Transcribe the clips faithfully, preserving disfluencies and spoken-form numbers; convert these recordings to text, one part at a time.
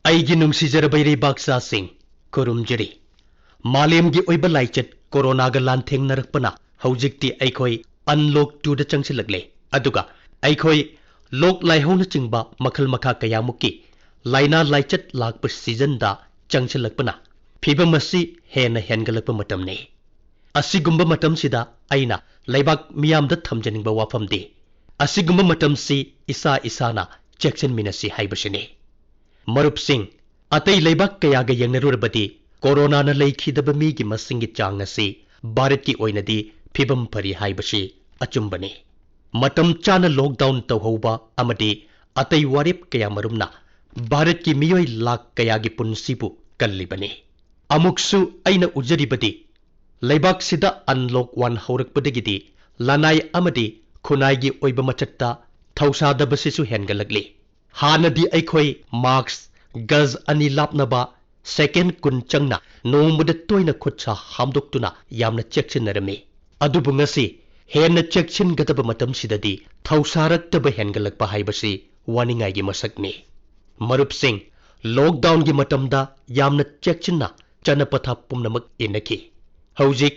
ꯑꯩꯒꯤ ꯅꯨꯡꯁꯤꯖꯔꯕ ꯏꯔꯩꯕꯥꯛꯆꯥꯁꯤꯡ, ꯈꯨꯔꯨꯝꯖꯔꯤ꯫ ꯃꯥꯂꯦꯝꯒꯤ ꯑꯣꯏꯕ ꯂꯥꯏꯆꯠ ꯀꯣꯔꯣꯅꯥꯒ ꯂꯥꯟꯊꯦꯡꯅꯔꯛꯄꯅ ꯍꯧꯖꯤꯛꯇꯤ ꯑꯩꯈꯣꯏ unlock twoꯗ ꯆꯪꯁꯤꯜꯂꯛꯂꯦ꯫ ꯑꯗꯨꯒ ꯑꯩꯈꯣꯏ ꯂꯣꯛ ꯂꯥꯏꯍꯧꯅꯆꯤꯡꯕ ꯃꯈꯜ ꯃꯈꯥ ꯀꯌꯥꯃꯨꯛꯀꯤ ꯂꯥꯏꯅꯥ ꯂꯥꯏꯆꯠ ꯂꯥꯛꯄ seasonꯗ ꯆꯪꯁꯤꯜꯂꯛꯄꯅ ꯐꯤꯕꯝ ꯑꯁꯤ ꯍꯦꯟꯅ ꯍꯦꯟꯒꯠꯂꯛꯄ ꯃꯇꯝꯅꯤ꯫ ꯑꯁꯤꯒꯨꯝꯕ ꯃꯇꯝꯁꯤꯗ ꯑꯩꯅ ꯂꯩꯕꯥꯛ ꯃꯤꯌꯥꯝꯗ ꯊꯝꯖꯅꯤꯡꯕ ꯋꯥꯐꯝꯗꯤ ꯑꯁꯤꯒꯨꯝꯕ ꯃꯇꯝꯁꯤ ꯏꯁꯥ ꯏꯁꯥꯅ ꯆꯦꯛꯁꯤꯟꯃꯤꯟꯅꯁꯤ ꯍꯥꯏꯕꯁꯤꯅꯤ꯫ ꯃꯔꯨꯞꯁꯤꯡ, ꯑꯇꯩ ꯂꯩꯕꯥꯛ ꯀꯌꯥꯒ ꯌꯦꯡꯅꯔꯨꯔꯕꯗꯤ ꯀꯣꯔꯣꯅꯥꯅ ꯂꯩꯈꯤꯗꯕ ꯃꯤꯒꯤ ꯃꯁꯤꯡꯒꯤ ꯆꯥꯡ ꯑꯁꯤ ꯚꯥꯔꯠꯀꯤ ꯑꯣꯏꯅꯗꯤ ꯐꯤꯕꯝ ꯐꯔꯤ ꯍꯥꯏꯕꯁꯤ ꯑꯆꯨꯝꯕꯅꯤ꯫ ꯃꯇꯝ ꯆꯥꯅ lockdown ꯇꯧꯍꯧꯕ ꯑꯃꯗꯤ ꯑꯇꯩ ꯋꯥꯔꯦꯞ ꯀꯌꯥꯃꯔꯨꯝꯅ ꯚꯥꯔꯠꯀꯤ ꯃꯤꯑꯣꯏ ꯂꯥꯈ ꯀꯌꯥꯒꯤ ꯄꯨꯟꯁꯤꯕꯨ ꯀꯜꯂꯤꯕꯅꯤ꯫ ꯑꯃꯨꯛꯁꯨ ꯑꯩꯅ ꯎꯖꯔꯤꯕꯗꯤ ꯂꯩꯕꯥꯛꯁꯤꯗ unlock one ꯍꯧꯔꯛꯄꯗꯒꯤꯗꯤ ꯂꯅꯥꯏ ꯑꯃꯗꯤ ꯈꯨꯟꯅꯥꯏꯒꯤ ꯑꯣꯏꯕ ꯃꯆꯠꯇ ꯊꯧꯁꯥꯗꯕꯁꯤꯁꯨ ꯍꯦꯟꯒꯠꯂꯛꯂꯤ꯫ ꯍꯥꯟꯅꯗꯤ ꯑꯩꯈꯣꯏ mask ꯒꯖ ꯑꯅꯤ ꯂꯥꯞꯅꯕ second ꯀꯨꯟ ꯆꯪꯅ ꯅꯣꯡꯃꯗ ꯇꯣꯏꯅ ꯈꯨꯠꯁꯥ ꯍꯥꯝꯗꯣꯛꯇꯨꯅ ꯌꯥꯝꯅ ꯆꯦꯛꯁꯤꯟꯅꯔꯝꯃꯤ꯫ ꯑꯗꯨꯕꯨ ꯉꯁꯤ ꯍꯦꯟꯅ ꯆꯦꯛꯁꯤꯟꯒꯗꯕ ꯃꯇꯝꯁꯤꯗꯗꯤ ꯊꯧꯁꯥꯔꯛꯇꯕ ꯍꯦꯟꯒꯠꯂꯛꯄ ꯍꯥꯏꯕꯁꯤ ꯋꯥꯅꯤꯡꯉꯥꯏꯒꯤ ꯃꯁꯛꯅꯤ꯫ ꯃꯔꯨꯞꯁꯤꯡ, lockdownꯒꯤ ꯃꯇꯝꯗ ꯌꯥꯝꯅ ꯆꯦꯛꯁꯤꯟꯅ ꯆꯠꯅ ꯄꯊꯥꯞ ꯄꯨꯝꯅꯃꯛ ꯏꯟꯅꯈꯤ꯫ ꯍꯧꯖꯤꯛ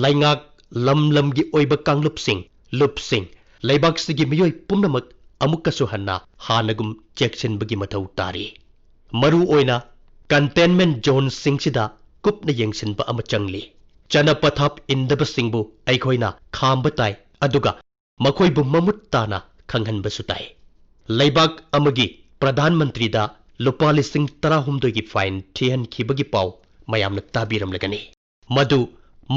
ꯂꯩꯉꯥꯛ, ꯂꯝ ꯂꯝꯒꯤ ꯑꯣꯏꯕ ꯀꯥꯡꯂꯨꯞꯁꯤꯡ, ꯂꯨꯞꯁꯤꯡ, ꯂꯩꯕꯥꯛꯁꯤꯒꯤ ꯃꯤꯑꯣꯏ ꯄꯨꯝꯅꯃꯛ ꯑꯃꯨꯛꯀꯁꯨ ꯍꯟꯅ ꯍꯥꯟꯅꯒꯨꯝ ꯆꯦꯛꯁꯤꯟꯕꯒꯤ ꯃꯊꯧ ꯇꯥꯔꯤ꯫ ꯃꯔꯨ ꯑꯣꯏꯅ containment zoneꯁꯤꯡꯁꯤꯗ ꯀꯨꯞꯅ ꯌꯦꯡꯁꯤꯟꯕ ꯑꯃ ꯆꯪꯂꯤ꯫ ꯆꯠꯅ ꯄꯊꯥꯞ ꯏꯟꯗꯕꯁꯤꯡꯕꯨ ꯑꯩꯈꯣꯏꯅ ꯈꯥꯝꯕ ꯇꯥꯏ, ꯑꯗꯨꯒ ꯃꯈꯣꯏꯕꯨ ꯃꯃꯨꯠ ꯇꯥꯅ ꯈꯪꯍꯟꯕꯁꯨ ꯇꯥꯏ꯫ ꯂꯩꯕꯥꯛ ꯑꯃꯒꯤ ꯄ꯭ꯔꯙꯥꯟ ꯃꯟꯇ꯭ꯔꯤꯗ ꯂꯨꯄꯥ ꯂꯤꯁꯤꯡ ꯇꯔꯥꯍꯨꯝꯗꯣꯏꯒꯤ fine ꯊꯤꯍꯟꯈꯤꯕꯒꯤ ꯄꯥꯎ ꯃꯌꯥꯝꯅ ꯇꯥꯕꯤꯔꯝꯂꯒꯅꯤ꯫ ꯃꯗꯨ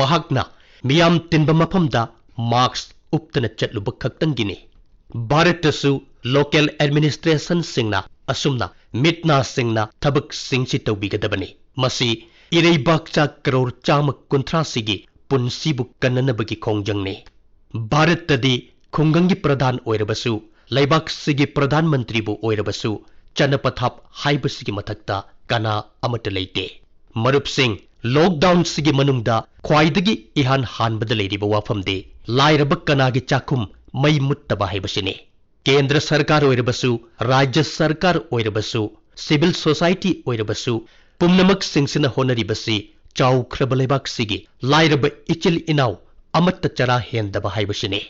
ꯃꯍꯥꯛꯅ ꯃꯤꯌꯥꯝ ꯇꯤꯟꯕ ꯃꯐꯝꯗ mask ꯎꯞꯇꯅ ꯆꯠꯂꯨꯕ ꯈꯛꯇꯪꯒꯤꯅꯤ꯫ ꯚꯥꯔꯠꯇꯁꯨ local administrationꯁꯤꯡꯅ ꯑꯁꯨꯝꯅ ꯃꯤꯠ ꯅꯥ ꯁꯤꯡꯅ ꯊꯕꯛꯁꯤꯡꯁꯤ ꯇꯧꯕꯤꯒꯗꯕꯅꯤ꯫ ꯃꯁꯤ ꯏꯔꯩꯕꯥꯛꯆꯥ ꯀꯔꯣꯔ ꯆꯥꯝꯃ ꯀꯨꯟꯊ꯭ꯔꯥꯁꯤꯒꯤ ꯄꯨꯟꯁꯤꯕꯨ ꯀꯟꯅꯅꯕꯒꯤ ꯈꯣꯡꯖꯪꯅꯤ꯫ ꯚꯥꯔꯠꯇꯗꯤ ꯈꯨꯡꯒꯪꯒꯤ ꯄ꯭ꯔꯙꯥꯟ ꯑꯣꯏꯔꯕꯁꯨ, ꯂꯩꯕꯥꯛꯁꯤꯒꯤ ꯄ꯭ꯔꯙꯥꯟ ꯃꯟꯇ꯭ꯔꯤꯕꯨ ꯑꯣꯏꯔꯕꯁꯨ, ꯆꯠꯅ ꯄꯊꯥꯞ ꯍꯥꯏꯕꯁꯤꯒꯤ ꯃꯊꯛꯇ ꯀꯅꯥ ꯑꯃꯠꯇ ꯂꯩꯇꯦ꯫ ꯃꯔꯨꯞꯁꯤꯡ, lockdownꯁꯤꯒꯤ ꯃꯅꯨꯡꯗ ꯈ꯭ꯋꯥꯏꯗꯒꯤ ꯏꯍꯥꯟ ꯍꯥꯟꯕꯗ ꯂꯩꯔꯤꯕ ꯋꯥꯐꯝꯗꯤ ꯂꯥꯏꯔꯕ ꯀꯅꯥꯒꯤ ꯆꯥꯛꯈꯨꯝ ꯃꯩ ꯃꯨꯠꯇꯕ ꯍꯥꯏꯕꯁꯤꯅꯤ꯫ ꯀꯦꯟꯗ꯭ꯔ ꯁꯔꯀꯥꯔ ꯑꯣꯏꯔꯕꯁꯨ, ꯔꯥꯖ꯭ꯌ ꯁꯔꯀꯥꯔ ꯑꯣꯏꯔꯕꯁꯨ, ꯁꯤꯚꯤꯜ ꯁꯣꯁꯥꯏꯇꯤ ꯑꯣꯏꯔꯕꯁꯨ, ꯄꯨꯝꯅꯃꯛꯁꯤꯡꯁꯤꯅ ꯍꯣꯠꯅꯔꯤꯕꯁꯤ ꯆꯥꯎꯈ꯭ꯔꯕ ꯂꯩꯕꯥꯛꯁꯤꯒꯤ ꯂꯥꯏꯔꯕ ꯏꯆꯤꯜ ꯏꯅꯥꯎ ꯑꯃꯠꯇ ꯆꯔꯥ ꯍꯦꯟꯗꯕ ꯍꯥꯏꯕꯁꯤꯅꯤ꯫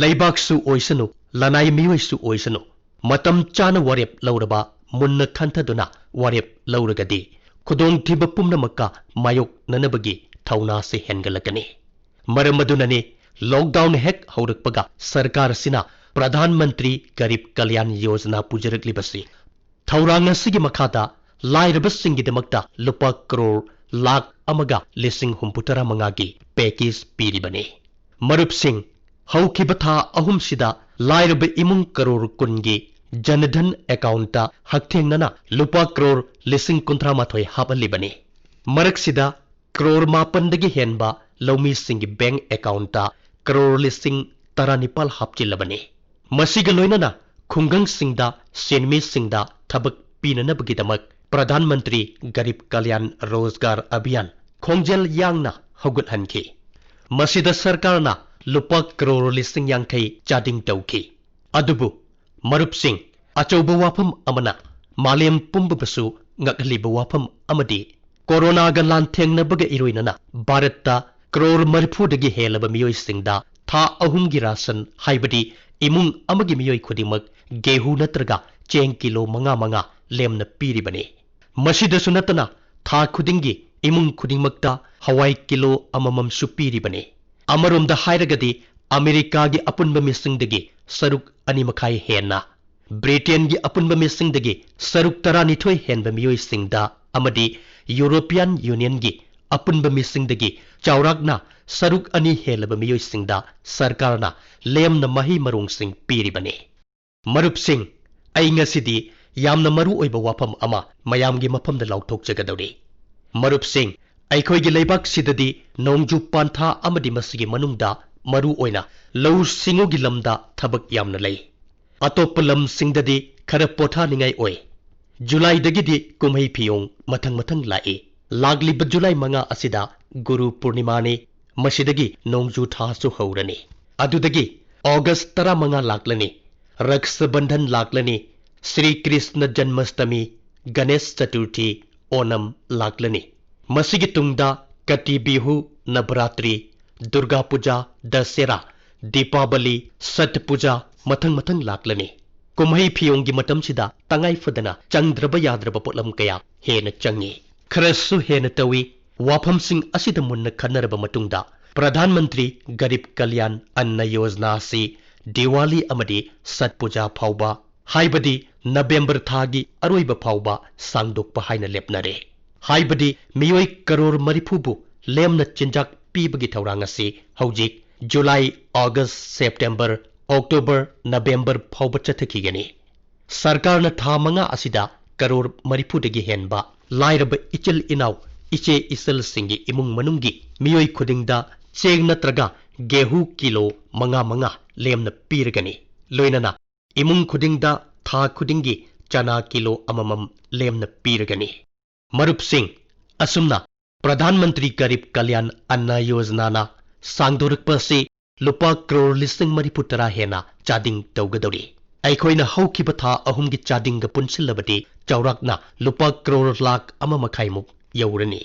ꯂꯩꯕꯥꯛꯁꯨ ꯑꯣꯏꯁꯅꯨ, ꯂꯅꯥꯏ ꯃꯤꯑꯣꯏꯁꯨ ꯑꯣꯏꯁꯅꯨ, ꯃꯇꯝ ꯆꯥꯅ ꯋꯥꯔꯦꯞ ꯂꯧꯔꯕ, ꯃꯨꯟꯅ ꯈꯟꯊꯗꯨꯅ ꯋꯥꯔꯦꯞ ꯂꯧꯔꯒꯗꯤ ꯈꯨꯗꯣꯡꯊꯤꯕ ꯄꯨꯝꯅꯃꯛꯀ ꯃꯥꯌꯣꯛꯅꯅꯕꯒꯤ ꯊꯧꯅꯥꯁꯤ ꯍꯦꯟꯒꯠꯂꯛꯀꯅꯤ꯫ ꯃꯔꯝ ꯑꯗꯨꯅꯅꯤ ꯂꯣꯛꯗꯥꯎꯟ ꯍꯦꯛ ꯍꯧꯔꯛꯄꯒ ꯁꯔꯀꯥꯔ ꯑꯁꯤꯅ ꯄ꯭ꯔꯙꯥꯟ ꯃꯟꯇ꯭ꯔꯤ ꯒꯔꯤꯕ ꯀꯂꯌꯥꯟ ꯌꯣꯖꯅꯥ ꯄꯨꯖꯔꯛꯂꯤꯕꯁꯤ꯫ ꯊꯧꯔꯥꯡ ꯑꯁꯤꯒꯤ ꯃꯈꯥꯗ ꯂꯥꯏꯔꯕꯁꯤꯡꯒꯤꯗꯃꯛꯇ ꯂꯨꯄꯥ ꯀꯔꯣꯔ ꯂꯥꯈ ꯑꯃꯒ ꯂꯤꯁꯤꯡ ꯍꯨꯝꯐꯨ ꯇꯔꯥ ꯃꯉꯥꯒꯤ ꯄꯦꯀꯦꯖ ꯄꯤꯔꯤꯕꯅꯤ꯫ ꯃꯔꯨꯞꯁꯤꯡ, ꯍꯧꯈꯤꯕ ꯊꯥ ꯑꯍꯨꯝꯁꯤꯗ ꯂꯥꯏꯔꯕ ꯏꯃꯨꯡ ꯀꯔꯣꯔ ꯀꯨꯟꯒꯤ ꯖꯟꯙꯟ ꯑꯦꯀꯥꯎꯟꯇ ꯍꯛꯊꯦꯡꯅꯅ ꯂꯨꯄꯥ ꯀꯔꯣꯔ ꯂꯤꯁꯤꯡ ꯀꯨꯟꯊ꯭ꯔꯥ ꯃꯥꯊꯣꯏ ꯍꯥꯞꯍꯜꯂꯤꯕꯅꯤ꯫ ꯃꯔꯛꯁꯤꯗ ꯀ꯭ꯔꯣꯔ ꯃꯥꯄꯟꯗꯒꯤ ꯍꯦꯟꯕ ꯂꯧꯃꯤꯁꯤꯡꯒꯤ ꯕꯦꯡꯛ ꯑꯦꯀꯥꯎꯟꯇ ꯀ꯭ꯔꯣꯔ ꯂꯤꯁꯤꯡ ꯇꯔꯥꯅꯤꯄꯥꯜ ꯍꯥꯞꯆꯤꯜꯂꯕꯅꯤ꯫ ꯃꯁꯤꯒ ꯂꯣꯏꯅꯅ ꯈꯨꯡꯒꯪꯁꯤꯡꯗ ꯁꯦꯟꯃꯤꯁꯤꯡꯗ ꯊꯕꯛ ꯄꯤꯅꯅꯕꯒꯤꯗꯃꯛ ꯄ꯭ꯔꯙꯥꯟ ꯃꯟꯇ꯭ꯔꯤ ꯒꯔꯤꯕ ꯀꯂꯌꯥꯟ ꯔꯣꯖꯒꯥꯔ ꯑꯚꯤꯌꯥꯟ ꯈꯣꯡꯖꯦꯜ ꯌꯥꯡꯅ ꯍꯧꯒꯠꯍꯟꯈꯤ꯫ ꯃꯁꯤꯗ ꯁꯔꯀꯥꯔꯅ ꯂꯨꯄꯥ ꯀ꯭ꯔꯣꯔ ꯂꯤꯁꯤꯡ ꯌꯥꯡꯈꯩ ꯆꯥꯗꯤꯡ ꯇꯧꯈꯤ꯫ ꯑꯗꯨꯕꯨ ꯃꯔꯨꯞꯁꯤꯡ, ꯑꯆꯧꯕ ꯋꯥꯐꯝ ꯑꯃꯅ ꯃꯥꯂꯦꯝ ꯄꯨꯝꯕꯕꯨꯁꯨ ꯉꯛꯍꯜꯂꯤꯕ ꯋꯥꯐꯝ ꯑꯃꯗꯤ ꯀꯣꯔꯣꯅꯥꯒ ꯂꯥꯟꯊꯦꯡꯅꯕꯒ ꯏꯔꯣꯏꯅꯅ ꯚꯥꯔꯠꯇ ꯀ꯭ꯔꯣꯔ ꯃꯔꯤꯐꯨꯗꯒꯤ ꯍꯦꯜꯂꯕ ꯃꯤꯑꯣꯏꯁꯤꯡꯗ ꯊꯥ ꯑꯍꯨꯝꯒꯤ ꯔꯥꯁꯟ, ꯍꯥꯏꯕꯗꯤ ꯏꯃꯨꯡ ꯑꯃꯒꯤ ꯃꯤꯑꯣꯏ ꯈꯨꯗꯤꯡꯃꯛ ꯒꯦꯍꯨ ꯅꯠꯇ꯭ꯔꯒ ꯆꯦꯡ ꯀꯤꯂꯣ ꯃꯉꯥ ꯃꯉꯥ ꯂꯦꯝꯅ ꯄꯤꯔꯤꯕꯅꯤ꯫ ꯃꯁꯤꯗꯁꯨ ꯅꯠꯇꯅ ꯊꯥ ꯈꯨꯗꯤꯡꯒꯤ ꯏꯃꯨꯡ ꯈꯨꯗꯤꯡꯃꯛꯇ ꯍꯋꯥꯏ ꯀꯤꯂꯣ ꯑꯃꯃꯝꯁꯨ ꯄꯤꯔꯤꯕꯅꯤ꯫ ꯑꯃꯔꯣꯝꯗ ꯍꯥꯏꯔꯒꯗꯤ ꯑꯃꯦꯔꯤꯀꯥꯒꯤ ꯑꯄꯨꯟꯕ ꯃꯤꯁꯤꯡꯗꯒꯤ ꯁꯔꯨꯛ ꯑꯅꯤ ꯃꯈꯥꯏ ꯍꯦꯟꯅ, ꯕ꯭ꯔꯤꯇꯦꯟꯒꯤ ꯑꯄꯨꯟꯕ ꯃꯤꯁꯤꯡꯗꯒꯤ ꯁꯔꯨꯛ ꯇꯔꯥꯅꯤꯊꯣꯏ ꯍꯦꯟꯕ ꯃꯤꯑꯣꯏꯁꯤꯡꯗ ꯑꯃꯗꯤ ꯌꯨꯔꯣꯄꯤꯌꯥꯟ ꯌꯨꯅꯤꯌꯟꯒꯤ ꯑꯄꯨꯟꯕ ꯃꯤꯁꯤꯡꯗꯒꯤ ꯆꯥꯎꯔꯥꯛꯅ ꯁꯔꯨꯛ ꯑꯅꯤ ꯍꯦꯜꯂꯕ ꯃꯤꯑꯣꯏꯁꯤꯡꯗ ꯁꯔꯀꯥꯔꯅ ꯂꯦꯝꯅ ꯃꯍꯩ ꯃꯔꯣꯡꯁꯤꯡ ꯄꯤꯔꯤꯕꯅꯤ꯫ ꯃꯔꯨꯞꯁꯤꯡ, ꯑꯩ ꯉꯁꯤꯗꯤ ꯌꯥꯝꯅ ꯃꯔꯨ ꯑꯣꯏꯕ ꯋꯥꯐꯝ ꯑꯃ ꯃꯌꯥꯝꯒꯤ ꯃꯐꯝꯗ ꯂꯥꯎꯊꯣꯛꯆꯒꯗꯧꯔꯤ꯫ ꯃꯔꯨꯞꯁꯤꯡ, ꯑꯩꯈꯣꯏꯒꯤ ꯂꯩꯕꯥꯛꯁꯤꯗꯗꯤ ꯅꯣꯡꯖꯨ ꯄꯥꯟꯊꯥ ꯑꯃꯗꯤ ꯃꯁꯤꯒꯤ ꯃꯅꯨꯡꯗ ꯃꯔꯨ ꯑꯣꯏꯅ ꯂꯧꯎ ꯁꯤꯡꯎꯒꯤ ꯂꯝꯗ ꯊꯕꯛ ꯌꯥꯝꯅ ꯂꯩ꯫ ꯑꯇꯣꯞꯄ ꯂꯝꯁꯤꯡꯗꯗꯤ ꯈꯔ ꯄꯣꯊꯥꯅꯤꯡꯉꯥꯏ ꯑꯣꯏ꯫ ꯖꯨꯂꯥꯏꯗꯒꯤꯗꯤ ꯀꯨꯝꯍꯩ ꯐꯤꯌꯣꯡ ꯃꯊꯪ ꯃꯊꯪ ꯂꯥꯛꯏ꯫ ꯂꯥꯛꯂꯤꯕ ꯖꯨꯂꯥꯏ ꯃꯉꯥ ꯑꯁꯤꯗ ꯒꯨꯔꯨ ꯄꯨꯔꯅꯤꯃꯥꯅꯤ꯫ ꯃꯁꯤꯗꯒꯤ ꯅꯣꯡꯖꯨ ꯊꯥꯁꯨ ꯍꯧꯔꯅꯤ꯫ ꯑꯗꯨꯗꯒꯤ ꯑꯣꯒꯁ ꯇꯔꯥꯃꯉꯥ ꯂꯥꯛꯂꯅꯤ, ꯔꯛꯁꯕꯟꯙꯟ ꯂꯥꯛꯂꯅꯤ, ꯁ꯭ꯔꯤ ꯀ꯭ꯔꯤꯁꯅ ꯖꯟꯃꯁꯇꯃꯤ, ꯒꯅꯦꯁ ꯆꯇꯨꯔꯊꯤ, ꯑꯣꯅꯝ ꯂꯥꯛꯂꯅꯤ꯫ ꯃꯁꯤꯒꯤ ꯇꯨꯡꯗ ꯀꯇꯤ ꯕꯤꯍꯨ, ꯅꯕꯔꯥꯇ꯭ꯔꯤ, ꯗꯨꯔꯒꯥ ꯄꯨꯖꯥ, ꯗꯁꯦꯔꯥ, ꯗꯤꯄꯥꯕꯂꯤ, ꯁꯠ ꯄꯨꯖꯥ ꯃꯊꯪ ꯃꯊꯪ ꯂꯥꯛꯂꯅꯤ꯫ ꯀꯨꯝꯍꯩ ꯐꯤꯌꯣꯡꯒꯤ ꯃꯇꯝꯁꯤꯗ ꯇꯉꯥꯏ ꯐꯗꯅ ꯆꯪꯗ꯭ꯔꯕ ꯌꯥꯗ꯭ꯔꯕ ꯄꯣꯠꯂꯝ ꯀꯌꯥ ꯍꯦꯟꯅ ꯆꯪꯏ꯫ ꯈꯔꯁꯨ ꯍꯦꯟꯅ ꯇꯧꯏ꯫ ꯋꯥꯐꯝꯁꯤꯡ ꯑꯁꯤꯗ ꯃꯨꯟꯅ ꯈꯟꯅꯔꯕ ꯃꯇꯨꯡꯗ ꯄ꯭ꯔꯙꯥꯟ ꯃꯟꯇ꯭ꯔꯤ ꯒꯔꯤꯕ ꯀꯜꯌꯥꯟ ꯑꯟꯅ ꯌꯣꯖꯅꯥ ꯑꯁꯤ ꯗꯤꯋꯥꯂꯤ ꯑꯃꯗꯤ ꯁꯠ ꯄꯨꯖꯥ ꯐꯥꯎꯕ, ꯍꯥꯏꯕꯗꯤ ꯅꯕꯦꯝꯕꯔ ꯊꯥꯒꯤ ꯑꯔꯣꯏꯕ ꯐꯥꯎꯕ ꯁꯥꯡꯗꯣꯛꯄ ꯍꯥꯏꯅ ꯂꯦꯞꯅꯔꯦ꯫ ꯍꯥꯏꯕꯗꯤ ꯃꯤꯑꯣꯏ ꯀꯔꯣꯔ ꯃꯔꯤꯐꯨꯕꯨ ꯂꯦꯝꯅ ꯆꯤꯟꯖꯥꯛ ꯄꯤꯕꯒꯤ ꯊꯧꯔꯥꯡ ꯑꯁꯤ ꯍꯧꯖꯤꯛ July, August, September, October, November ꯐꯥꯎꯕ ꯆꯠꯊꯈꯤꯒꯅꯤ꯫ ꯁꯔꯀꯥꯔꯅ ꯊꯥ ꯃꯉꯥ ꯑꯁꯤꯗ ꯀꯔꯣꯔ ꯃꯔꯤꯐꯨꯗꯒꯤ ꯍꯦꯟꯕ ꯂꯥꯏꯔꯕ ꯏꯆꯤꯜ ꯏꯅꯥꯎ, ꯏꯆꯦ ꯏꯆꯜꯁꯤꯡꯒꯤ ꯏꯃꯨꯡ ꯃꯅꯨꯡꯒꯤ ꯃꯤꯑꯣꯏ ꯈꯨꯗꯤꯡꯗ ꯆꯦꯡ ꯅꯠꯇ꯭ꯔꯒ ꯒꯦꯍꯨ ꯀꯤꯂꯣ ꯃꯉꯥ ꯃꯉꯥ ꯂꯦꯝꯅ ꯄꯤꯔꯒꯅꯤ꯫ ꯂꯣꯏꯅꯅ ꯏꯃꯨꯡ ꯈꯨꯗꯤꯡꯗ ꯊꯥ ꯈꯨꯗꯤꯡꯒꯤ ꯆꯅꯥ ꯀꯤꯂꯣ ꯑꯃꯃꯝ ꯂꯦꯝꯅ ꯄꯤꯔꯒꯅꯤ꯫ ꯃꯔꯨꯞꯁꯤꯡ, ꯑꯁꯨꯝꯅ ꯄ꯭ꯔꯙꯥꯟ ꯃꯟꯇ꯭ꯔꯤ ꯒꯔꯤꯕ ꯀꯜꯌꯥꯟ ꯑꯟꯅ ꯌꯣꯖꯅꯥꯅ ꯁꯥꯡꯗꯣꯔꯛꯄ ꯑꯁꯤ ꯂꯨꯄꯥ ꯀ꯭ꯔꯣꯔ ꯂꯤꯁꯤꯡ ꯃꯔꯤꯐꯨ ꯇꯔꯥ ꯍꯦꯟꯅ ꯆꯥꯗꯤꯡ ꯇꯧꯒꯗꯧꯔꯤ꯫ ꯑꯩꯈꯣꯏꯅ ꯍꯧꯈꯤꯕ ꯊꯥ ꯑꯍꯨꯝꯒꯤ ꯆꯥꯗꯤꯡꯒ ꯄꯨꯟꯁꯤꯜꯂꯕꯗꯤ ꯆꯥꯎꯔꯥꯛꯅ ꯂꯨꯄꯥ ꯀ꯭ꯔꯣꯔ ꯂꯥꯈ ꯑꯃ ꯃꯈꯥꯏꯃꯨꯛ ꯌꯧꯔꯅꯤ꯫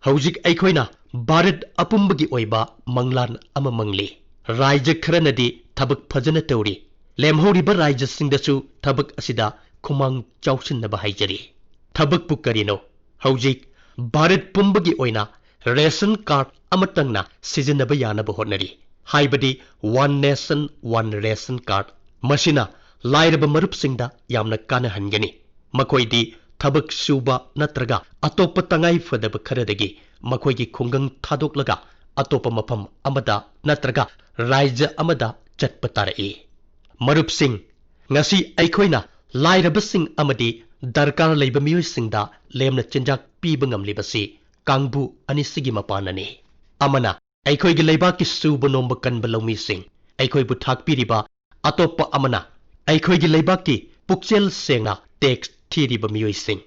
ꯍꯧꯖꯤꯛ ꯑꯩꯈꯣꯏꯅ ꯚꯥꯔꯠ ꯑꯄꯨꯝꯕꯒꯤ ꯑꯣꯏꯕ ꯃꯪꯂꯥꯟ ꯑꯃ ꯃꯪꯂꯤ꯫ ꯔꯥꯏꯖ ꯈꯔꯅꯗꯤ ꯊꯕꯛ ꯐꯖꯅ ꯇꯧꯔꯤ꯫ ꯂꯦꯝꯍꯧꯔꯤꯕ ꯔꯥꯏꯖꯁꯤꯡꯗꯁꯨ ꯊꯕꯛ ꯑꯁꯤꯗ ꯈꯨꯃꯥꯡ ꯆꯥꯎꯁꯤꯟꯅꯕ ꯍꯥꯏꯖꯔꯤ꯫ ꯊꯕꯛꯄꯨ ꯀꯔꯤꯅꯣ? ꯍꯧꯖꯤꯛ ꯚꯥꯔꯠ ꯄꯨꯝꯕꯒꯤ ꯑꯣꯏꯅ ꯔꯦꯁꯟ ꯀꯥꯔꯗ ꯑꯃꯇꯪꯅ ꯁꯤꯖꯤꯟꯅꯕ ꯌꯥꯅꯕ ꯍꯣꯠꯅꯔꯤ, ꯍꯥꯏꯕꯗꯤ One Nation One Ration Card꯫ ꯃꯁꯤꯅ ꯂꯥꯏꯔꯕ ꯃꯔꯨꯞꯁꯤꯡꯗ ꯌꯥꯝꯅ ꯀꯥꯟꯅꯍꯟꯒꯅꯤ꯫ ꯃꯈꯣꯏꯗꯤ ꯊꯕꯛ ꯁꯨꯕ ꯅꯠꯇ꯭ꯔꯒ ꯑꯇꯣꯞꯄ ꯇꯉꯥꯏ ꯐꯗꯕ ꯈꯔꯗꯒꯤ ꯃꯈꯣꯏꯒꯤ ꯈꯨꯡꯒꯪ ꯊꯥꯗꯣꯛꯂꯒ ꯑꯇꯣꯞꯄ ꯃꯐꯝ ꯑꯃꯗ ꯅꯠꯇ꯭ꯔꯒ ꯔꯥꯏꯖ ꯑꯃꯗ ꯆꯠꯄ ꯇꯥꯔꯛꯏ꯫ ꯃꯔꯨꯞꯁꯤꯡ, ꯉꯁꯤ ꯑꯩꯈꯣꯏꯅ ꯂꯥꯏꯔꯕꯁꯤꯡ ꯑꯃꯗꯤ ꯗꯔꯀꯥꯔ ꯂꯩꯕ ꯃꯤꯑꯣꯏꯁꯤꯡꯗ ꯂꯦꯝꯅ ꯆꯤꯟꯖꯥꯛ ꯄꯤꯕ ꯉꯝꯂꯤꯕꯁꯤ ꯀꯥꯡꯕꯨ ꯑꯅꯤꯁꯤꯒꯤ ꯃꯄꯥꯟꯅꯅꯤ꯫ ꯑꯃꯅ ꯑꯩꯈꯣꯏꯒꯤ ꯂꯩꯕꯥꯛꯀꯤ ꯁꯨꯕ ꯅꯣꯝꯕ ꯀꯟꯕ ꯂꯧꯃꯤꯁꯤꯡ, ꯑꯩꯈꯣꯏꯕꯨ ꯊꯥꯛꯄꯤꯔꯤꯕ꯫ ꯑꯇꯣꯞꯄ ꯑꯃꯅ ꯑꯩꯈꯣꯏꯒꯤ ꯂꯩꯕꯥꯛꯀꯤ ꯄꯨꯛꯆꯦꯜ ꯁꯦꯡꯅ ꯇꯦꯛꯁ ꯊꯤꯔꯤꯕ ꯃꯤꯑꯣꯏꯁꯤꯡ꯫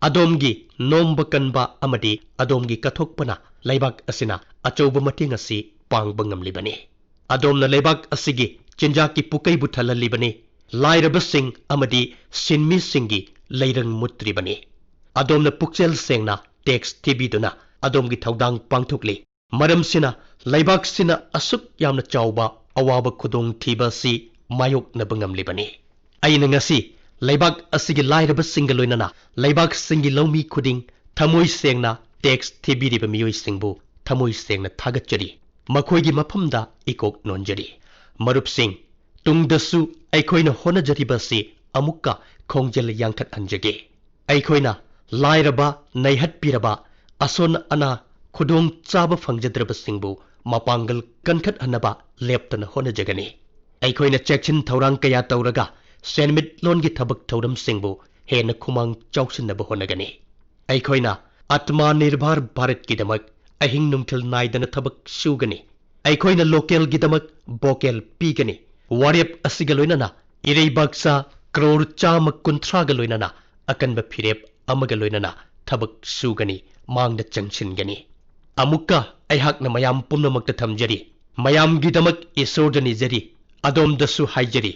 ꯑꯗꯣꯝꯒꯤ ꯅꯣꯝꯕ ꯀꯟꯕ ꯑꯃꯗꯤ ꯑꯗꯣꯝꯒꯤ ꯀꯠꯊꯣꯛꯄꯅ ꯂꯩꯕꯥꯛ ꯑꯁꯤꯅ ꯑꯆꯧꯕ ꯃꯇꯦꯡ ꯑꯁꯤ ꯄꯥꯡꯕ ꯉꯝꯂꯤꯕꯅꯤ꯫ ꯑꯗꯣꯝꯅ ꯂꯩꯕꯥꯛ ꯑꯁꯤꯒꯤ ꯆꯤꯟꯖꯥꯛꯀꯤ ꯄꯨꯀꯩꯕꯨ ꯊꯜꯍꯜꯂꯤꯕꯅꯤ꯫ ꯂꯥꯏꯔꯕꯁꯤꯡ ꯑꯃꯗꯤ ꯁꯤꯟꯃꯤꯁꯤꯡꯒꯤ ꯂꯩꯔꯪ ꯃꯨꯠꯇ꯭ꯔꯤꯕꯅꯤ꯫ ꯑꯗꯣꯝꯅ ꯄꯨꯛꯆꯦꯜ ꯁꯦꯡꯅ ꯇꯦꯛꯁ ꯊꯤꯕꯤꯗꯨꯅ ꯑꯗꯣꯝꯒꯤ ꯊꯧꯗꯥꯡ ꯄꯥꯡꯊꯣꯛꯂꯤ꯫ ꯃꯔꯝꯁꯤꯅ ꯂꯩꯕꯥꯛꯁꯤꯅ ꯑꯁꯨꯛ ꯌꯥꯝꯅ ꯆꯥꯎꯕ ꯑꯋꯥꯕ ꯈꯨꯗꯣꯡꯊꯤꯕ ꯑꯁꯤ ꯃꯥꯌꯣꯛꯅꯕ ꯉꯝꯂꯤꯕꯅꯤ꯫ ꯑꯩꯅ ꯉꯁꯤ ꯂꯩꯕꯥꯛ ꯑꯁꯤꯒꯤ ꯂꯥꯏꯔꯕꯁꯤꯡꯒ ꯂꯣꯏꯅꯅ ꯂꯩꯕꯥꯛꯁꯤꯡꯒꯤ ꯂꯧꯃꯤ ꯈꯨꯗꯤꯡ ꯊꯃꯣꯏ ꯁꯦꯡꯅ ꯇꯦꯛꯁ ꯊꯤꯕꯤꯔꯤꯕ ꯃꯤꯑꯣꯏꯁꯤꯡꯕꯨ ꯊꯃꯣꯏ ꯁꯦꯡꯅ ꯊꯥꯒꯠꯆꯔꯤ꯫ ꯃꯈꯣꯏꯒꯤ ꯃꯐꯝꯗ ꯏꯀꯣꯛ ꯅꯣꯟꯖꯔꯤ꯫ ꯃꯔꯨꯞꯁꯤꯡ, ꯇꯨꯡꯗꯁꯨ ꯑꯩꯈꯣꯏꯅ ꯍꯣꯠꯅꯖꯔꯤꯕ ꯑꯁꯤ ꯑꯃꯨꯛꯀ ꯈꯣꯡꯖꯦꯜ ꯌꯥꯡꯊꯠꯍꯟꯖꯒꯦ꯫ ꯑꯩꯈꯣꯏꯅ ꯂꯥꯏꯔꯕ, ꯅꯩꯍꯠꯄꯤꯔꯕ, ꯑꯁꯣꯟ ꯑꯅꯥ, ꯈꯨꯗꯣꯡ ꯆꯥꯕ ꯐꯪꯖꯗ꯭ꯔꯕꯁꯤꯡꯕꯨ ꯃꯄꯥꯡꯒꯜ ꯀꯟꯈꯠꯍꯟꯅꯕ ꯂꯦꯞꯇꯅ ꯍꯣꯠꯅꯖꯒꯅꯤ꯫ ꯑꯩꯈꯣꯏꯅ ꯆꯦꯛꯁꯤꯟ ꯊꯧꯔꯥꯡ ꯀꯌꯥ ꯇꯧꯔꯒ ꯁꯦꯟꯃꯤꯠꯂꯣꯟꯒꯤ ꯊꯕꯛ ꯊꯧꯔꯝꯁꯤꯡꯕꯨ ꯍꯦꯟꯅ ꯈꯨꯃꯥꯡ ꯆꯥꯎꯁꯤꯟꯅꯕ ꯍꯣꯠꯅꯒꯅꯤ꯫ ꯑꯩꯈꯣꯏꯅ ꯑꯥꯇꯃꯥ ꯅꯤꯔꯚꯥꯔ ꯚꯥꯔꯠꯀꯤꯗꯃꯛ ꯑꯍꯤꯡ ꯅꯨꯡꯊꯤꯜ ꯅꯥꯏꯗꯅ ꯊꯕꯛ ꯁꯨꯒꯅꯤ꯫ ꯑꯩꯈꯣꯏꯅ ꯂꯣꯀꯦꯜꯒꯤꯗꯃꯛ ꯚꯣꯀꯦꯜ ꯄꯤꯒꯅꯤ꯫ ꯋꯥꯔꯦꯞ ꯑꯁꯤꯒ ꯂꯣꯏꯅꯅ ꯏꯔꯩꯕꯥꯛꯁꯥ ꯀ꯭ꯔꯣꯔ ꯆꯥꯝꯃ ꯀꯨꯟꯊ꯭ꯔꯥꯒ ꯂꯣꯏꯅꯅ ꯑꯀꯟꯕ ꯐꯤꯔꯦꯞ ꯑꯃꯒ ꯂꯣꯏꯅꯅ ꯊꯕꯛ ꯁꯨꯒꯅꯤ, ꯃꯥꯡꯗ ꯆꯪꯁꯤꯟꯒꯅꯤ꯫ ꯑꯃꯨꯛꯀ ꯑꯩꯍꯥꯛꯅ ꯃꯌꯥꯝ ꯄꯨꯝꯅꯃꯛꯇ ꯊꯝꯖꯔꯤ, ꯃꯌꯥꯝꯒꯤꯗꯃꯛ ꯏꯁꯣꯔꯗ ꯅꯤꯖꯔꯤ, ꯑꯗꯣꯝꯗꯁꯨ ꯍꯥꯏꯖꯔꯤ,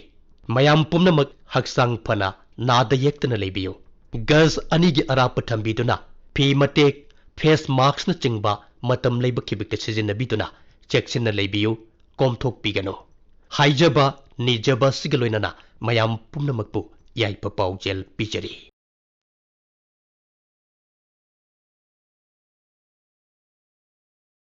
ꯃꯌꯥꯝ ꯄꯨꯝꯅꯃꯛ ꯍꯛꯆꯥꯡ ꯐꯅ ꯅꯥꯗ ꯌꯦꯛꯇꯅ ꯂꯩꯕꯤꯌꯨ꯫ ꯒꯖ ꯑꯅꯤꯒꯤ ꯑꯔꯥꯞꯄ ꯊꯝꯕꯤꯗꯨꯅ ꯐꯤ ꯃꯇꯦꯛ, ꯐꯦꯁ ꯃꯥꯛꯁꯅꯆꯤꯡꯕ ꯃꯇꯝ ꯂꯩꯕ ꯈꯤꯕꯤꯛꯇ ꯁꯤꯖꯤꯟꯅꯕꯤꯗꯨꯅ ꯆꯦꯛꯁꯤꯟꯅ ꯂꯩꯕꯤꯌꯨ, ꯀꯣꯝꯊꯣꯛꯄꯤꯒꯅꯨ꯫ ꯍꯥꯏꯖꯕ, ꯅꯤꯖꯕ ꯑꯁꯤꯒ ꯂꯣꯏꯅꯅ ꯃꯌꯥꯝ ꯄꯨꯝꯅꯃꯛꯄꯨ ꯌꯥꯏꯐ ꯄꯥꯎꯖꯦꯜ ꯄꯤꯖꯔꯤ꯫